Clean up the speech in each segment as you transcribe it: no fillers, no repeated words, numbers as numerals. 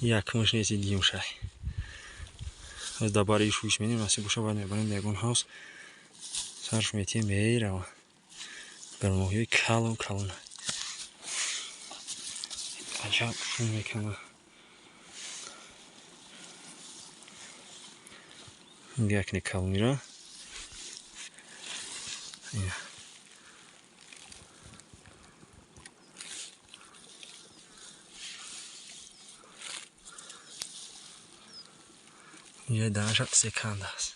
Якмаш неси димшай. Аз дабари шуш менем, насиб боша баъд мебарем дар ягон ҳавз. Сарш метиҳем мерава. Гармоҳиҳои калон калон. Аҷаб шум мекунад. Якне калонира. Инҷа данаша се канда аст.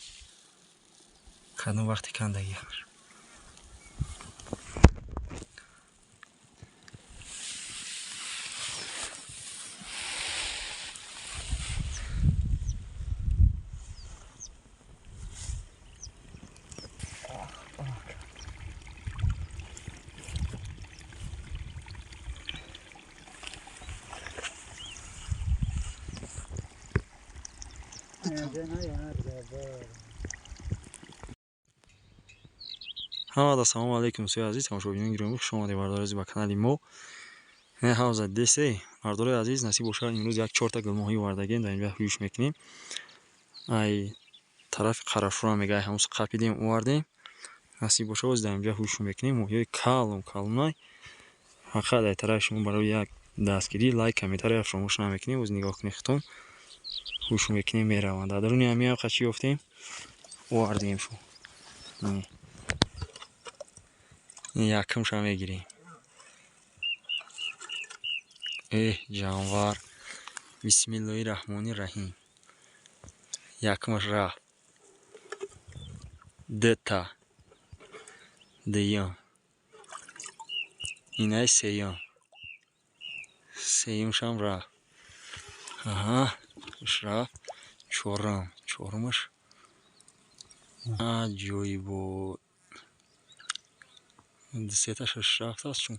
Кадом вақти кандагиаш. Ҳамада салому алейкум, дӯстои азиз, тамошобинони гиромӣ, хуш омадед бардори азиз ба канали мо. Не ҳавза десе, бардори азиз, насиб бошад имрӯз як чорта гулмоҳӣ овардагем, дар инҷа ҳуюш мекунем. Ай тарафи Қарашура мега, ай ҳамус қапидем овардем. Насиб бошад боз дар инҷа ҳуюш мекунем. Моҳиҳои калон калонай. Фақат ай тарафи шумо барои як дастгирӣ лайк, комментария фаромӯш намекунем. Боз нигоҳ кунед худтон. Ҳуюш мекунем мераванд. Дар даруни ҳамин ҳам чӣ ёфтем? Овардем шу. Якумша мегирем. Эҳ, ҷанвар. Бисмиллоҳи раҳмони раҳим. Якумаш рафт. Дта. Дуюм. Инаи сеюм. Сеюмшам рафт. Аҳа, уш рафт. Чорум. Чорумаш аҷоибот. Сеташ рафтааст чун.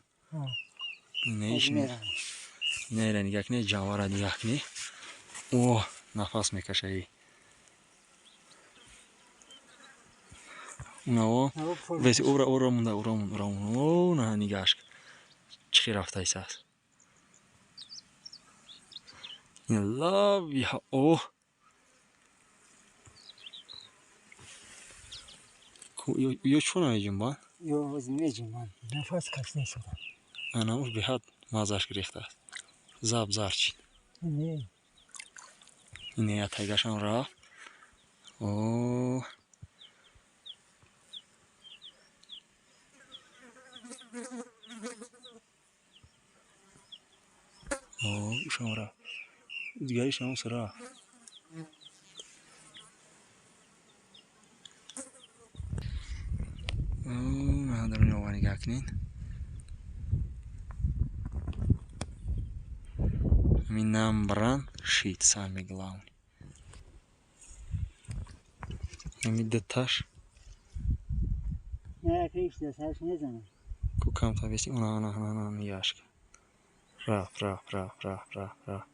Инаира нигоҳ кунед, ҷанвара нигоҳ кунед. О, нафас мекашад. Унаво веси ура ура мунда ура мунда ура мунда. О, на нигоҳаш. Чӣ хел рафтааст. Ин лави о. Ё чӣ намеҷунбанд? Ё меҷунбанд. Нафас кашида шуда. Ана уш беҳад маззаш гирифтааст. Заб зар чид. Ине ятайгашам рафт. О. О, ушам рафт. Дигаришам ус рафт. Даруни ова нигоҳ кунед. Ҳамин намбран шид самый главный. Ҳамин дуташ. Ку камта веси она она она нигоҳаш кун. Рафт рафт рафт рафт рафт рафт.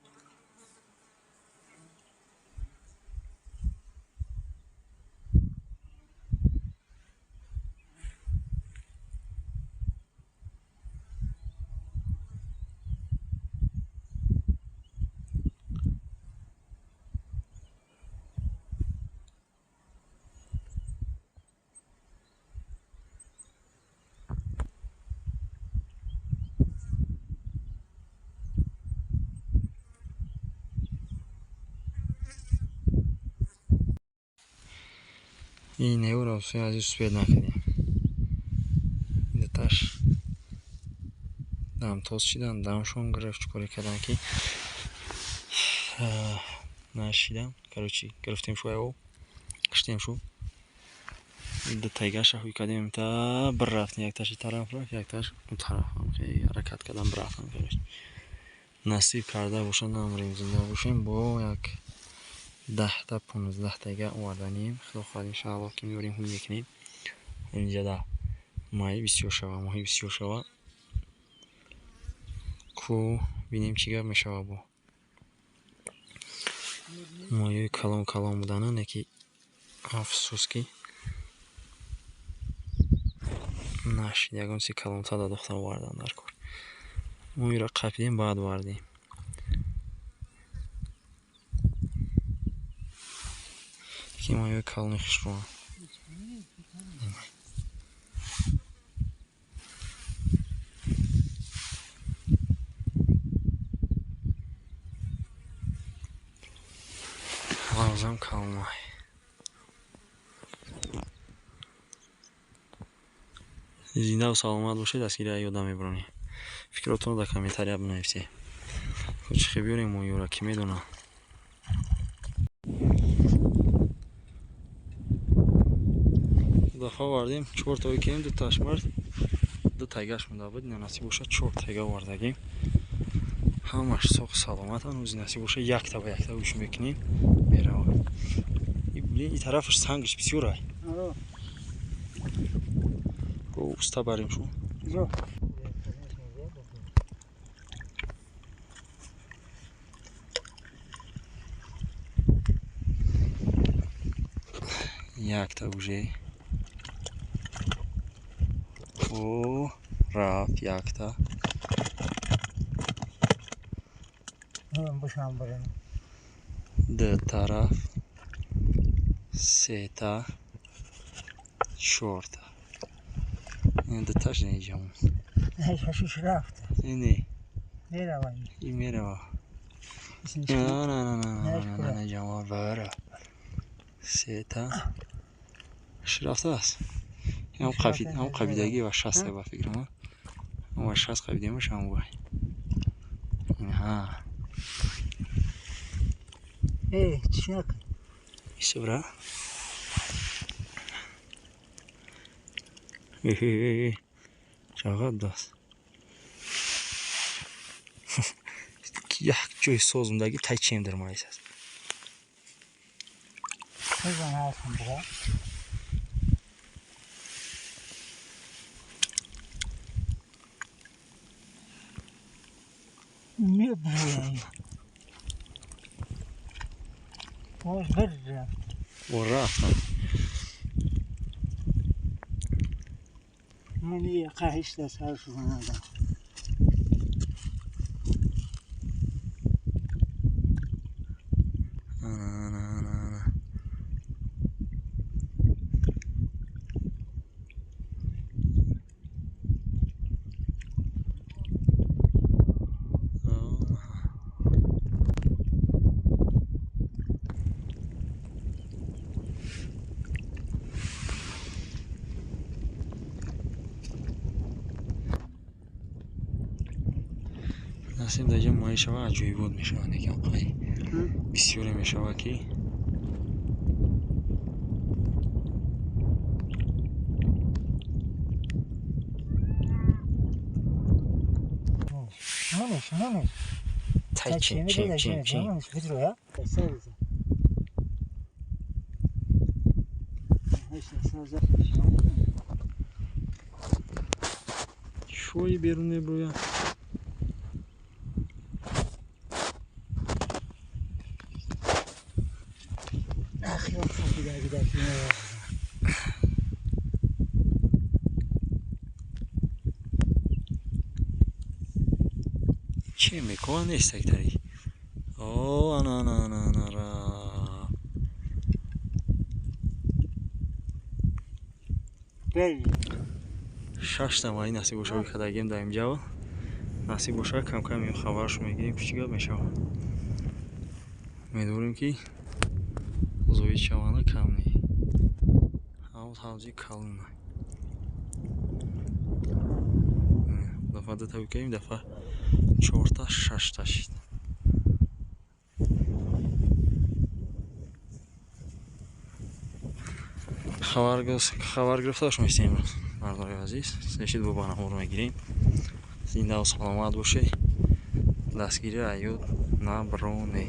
Ин еуро дӯстои азиз успед накардем. Дуташ дамтоз шидан, дамшон гирифт, чӣ коре карданд ки нашидам. Короче, гирифтем шу ай киштем шу. Дутайгаша ҳуй кардем та бирафтем, якташи тараф рафт, якташ он тараф ҳаракат кардам бирафтам. Короче, насиб карда бошад, намрем, зинда бошем, бо як 10 та 15 тайга оварданем. Худо хоҳад иншааллоҳ ки меорем, ҳуй мекунем. Инҷа да моҳӣ бисёр шава, моҳӣ бисёр шава. Ку бинем чӣ гап мешава бо. Моҳиҳои калон калон будана, не ки афсӯс ки нашид. Ягон чизи калонтар да духтар овардан дар кор. Мо ира қапидем, баъд вардем. Ки моҳиҳои калони хушрӯанд. Ҳавзам калонай. Зиндаву саломат бошед, дастгирии ёдам мебаронем. Фикротонро дар комментария бинависед. Чӣ хел биёрем моҳиёра, ки медонам. Дафъа овардем, чортое кем, ду ташмард, ду тайгаш монда буд. Ина насиб бошад, чор тайга овардагем. Ҳамаш соғ саломатанд. Рӯзи насиб бошад, якта ба якта гӯш мекунем, меравад. И тарафаш сангаш бисёр ай. Уста барем шу. Якта уже. О, рафт якта. Ду тараф, сета, чорта. Дуташ неҷамон. Не. И мерава. На, неҷамон бара. Сета. Рафтааст. Ҳам қабидагӣ ва шаст ба фикрам. Ва шаст қабидемаш ҳам вай. Ҳа. Э, чӣ накун. Исбра. Э, чағат даст. Як ҷои созмдаги тай чем дар маис аст. Рафтам. Насиб дар ҷо моҳӣ шава, аҷоибот мешавад, лекин қай бисёре мешавад ки тай чем чем чем чем. Чои берун меброяд. Че мекова нест тактари. О, ана ана ана ана ра. Шашта моҳӣ насиб бошад кадагем дар инҷа. Насиб бошад кам-кам ин хабарашо мегирем, чӣ гап мешавад. Умедворем ки зоид шаванда кам не. Ҳавз ҳавзи калона. Дафъа дута бикунем, дафъа чорта, шашта шид. Хабар гирифта мешем имрӯз, бардори азиз. Сешид бо банаҳор мегирем. Зиндаву саломат бошед. Дастгирии аёд наброне.